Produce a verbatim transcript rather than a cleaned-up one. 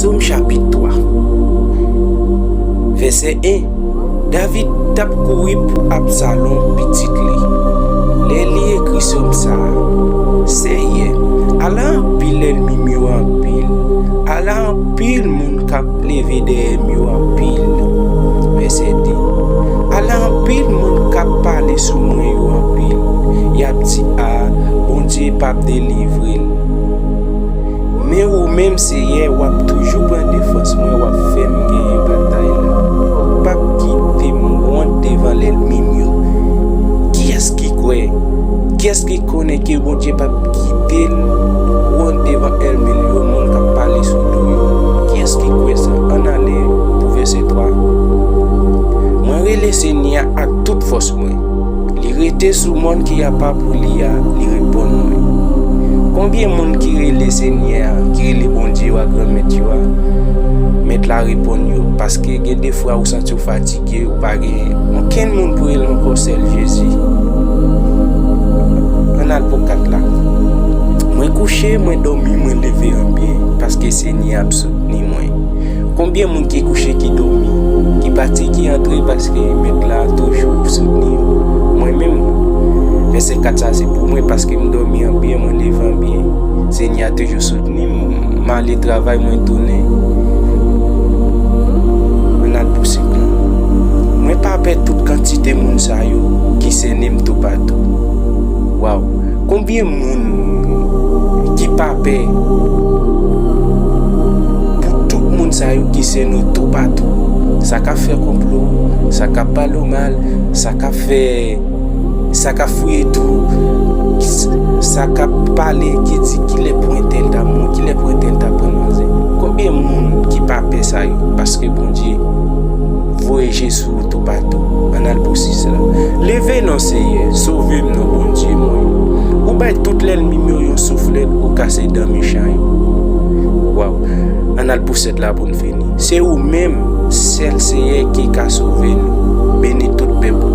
Sòm chapit twa, vèsè en. David t ap kouri pou Absalon, pitit li. Lè li ekri sòm sa a, Seyè, ala anpil lènmi m yo anpil, ala anpil moun k ap leve dèyè m yo anpil. Vèsè de. Ala anpil moun k ap pale sou mwen yo anpil. Y ap di, a, Bondye p ap delivre l. Men ou menm, Seyè, w ap toujou pran defans mwen, w ap fè m genyen batay la. Ou p ap kite m wont devan lènmi m yo. Kiyès ki kwè? Kiyès ki konnen ke Bondye p ap kite l wont devan ènmi l yo, moun k ap pale sou do yo? Kiyès ki kwè sa? Ann ale pou vèsè twa. Mwen rele Senyè a ak tout fòs mwen. Li rete sou mòn ki apa pou li a, li reponn mwen. Konbyen moun ki rele Senyè a, ki rele Bondye yo a, Granmèt yo a? Mèt la reponn yo, paske gen de fwa ou santi w fatige, ou pa gen okenn moun pou rele ankò, sèl Jezi. Ann al pou kat la. Mwen kouche, mwen dòmi, mwen leve an byen, paske Senyè a ap soutni mwen. Konbyen moun ki kouche, ki dòmi, ki pati, ki antre, paske Mèt la toujou soutni mwen menm? Vèsè kat sa se pou mwen, paske m dòmi an byen, mwen leve an byen. Senyè a toujou soutni m, m ale travay, mwen tounen. Ann al pou senk lan. Mwen pa pè tout kantite moun sa yo ki sènen m toupatou. Waw! Konbyen moun ki pa pè pou tout moun sa yo ki sènen w toupatou? Sa k ap fè konplo, sa k ap pale w mal, sa k ap fè, sa k ap fouye twou, sa k ap pale ki di kilè pou entèl ta mouri, kilè pou entèl ta pran manzè. Konbyen moun ki pa pè sa yo? Paske Bondye voye je sou ou toupatou. Ann al pou sis la. Leve non, Seyè, sove m non, Bondye mwen. Ou bay tout lènmi m yo yon souflèt, ou kase dan mechan yo. Waw. Ann al pou sèt la pou n fini. Se ou menm, sèl Seyè, ki ka sove nou. Beni tout pèp ou.